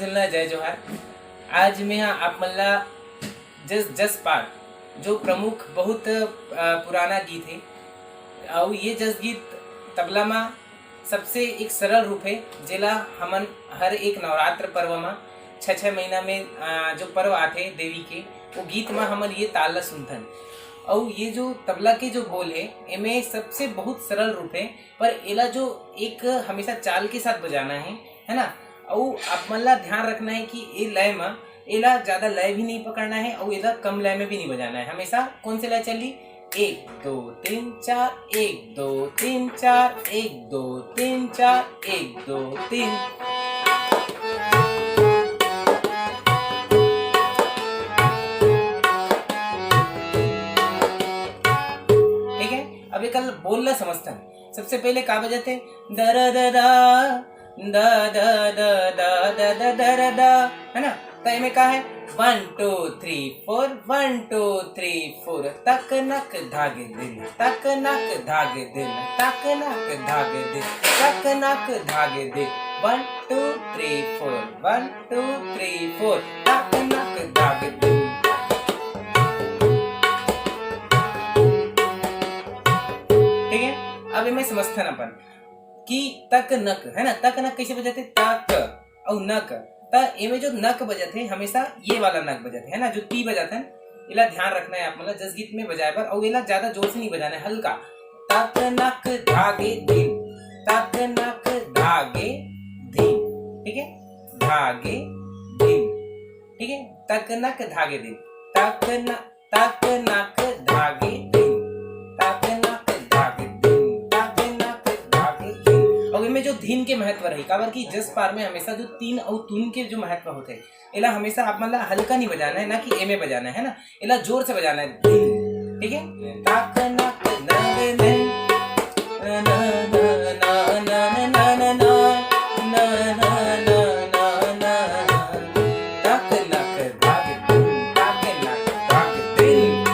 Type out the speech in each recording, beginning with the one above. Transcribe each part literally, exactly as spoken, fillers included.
ला जय जोहार। आज मैं हा आप मन ला जस जस पार जो प्रमुख बहुत, अ, पुराना गीत हे, अउ ये जस गीत तबला मा सबसे एक सरल रूप हे, जेला हमन हर एक नवरात्र पर्व मा छः छः महीना में, अ, जो पर्व आथे देवी के, वो गीत मा हमन ये ताल ला सुनथन। अउ ये जो तबला के जो बोल हे, एमे सबसे बहुत सरल रूप हे, पर एला जो एक हमेशा चाल के साथ बजाना हे, है ना? अउ आप मन ला ध्यान रखना हे कि ए लय मा एला ज्यादा लय भी नहीं पकड़ना हे अउ एला कम लय में भी नहीं बजाना हे। हमेशा कौन से लय चली? एक, दो, तीन, चार, एक, दो, तीन, चार, एक, दो, तीन, चार, एक, दो, तीन। ठीक है, अब एकर बोल ला समझथन। सबसे पहले का बजाथे? द र द दा, the the the the the the the the the, है ना? तो एमे का है? One two three four, one two three four, तक नक धागे दिन, तक नक धागे दिन, तक नक धागे दिन, तक नक धागे दिन। One two three four, one two three four, तक नक धागे दिन। ठीक है, अब एमे समझथन अपन कि तक नक, है ना, तक नक कैसे बजाथे? तक अउ नक, त एमे जो नक बजाथे, हमेशा ये वाला नक बजाथे, है ना, जो ती बजाथन, एला ध्यान रखना है आप मन ला जस गीत में बजाए बर, अउ एला ज्यादा जोर से नहीं बजाना है, हल्का। तक नक धागे दिन, तक नक धागे दिन, ठीक है, धागे दिन, ठीक है, तक नक धागे दिन, तक न, तक नक धागे दिन, तक नक धागे दिन, तक नक धागे दिन। अउ एमे जो धिन के महत्व रही, काबर कि जस पार में हमेशा जो तीन अउ तुन के जो महत्व होथे, एला हमेशा आप मन ला हल्का नहीं बजाना है, ना कि एमे बजाना है ना, एला जोर से बजाना है, धिन, ठीक है? तक नक धागे दिन, न, न, न, तक नक धागे दिन, तक नक धागे दिन।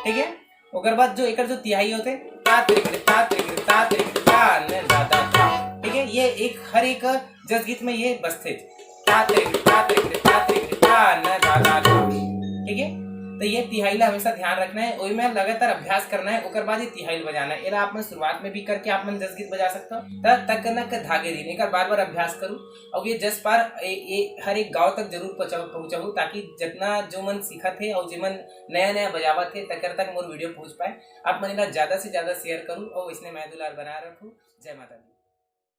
ठीक है, ओकर बाद जो एकर जो तिहाई होथे, ता त्रिक रे, ता त्रिक रे, ता त्रिक रे, ता न दा दा ता। ठीक है, ये एक, हर एक जस गीत में ये बजथे, ता त्रिक रे, ता त्रिक रे, ता त्रिक रे, ता न दा दा ता। ठीक है, तो ये तिहाई ला हमेशा ध्यान रखना है, ओई में लगातार अभ्यास करना है, ओकर बाद ये तिहाई ला बजाना है। एला आप मन शुरुआत में भी करके आप मन जस गीत बजा सकते हो। त तक नक धागे दिन, एकर बार बार अभ्यास करू, अउ ये जस पार ए, ए, हर एक गांव तक जरूर पहुंचाऊ, पहुंचाऊ, ताकि जितना जो मन सीखत हे अउ जे मन नया नया बजावत हे, तकर तक मोर वीडियो पहुंच पाए। आप मन एला ज्यादा से ज्यादा शेयर करू अउ इसने मया दुलार बना रखू। जय माता दी।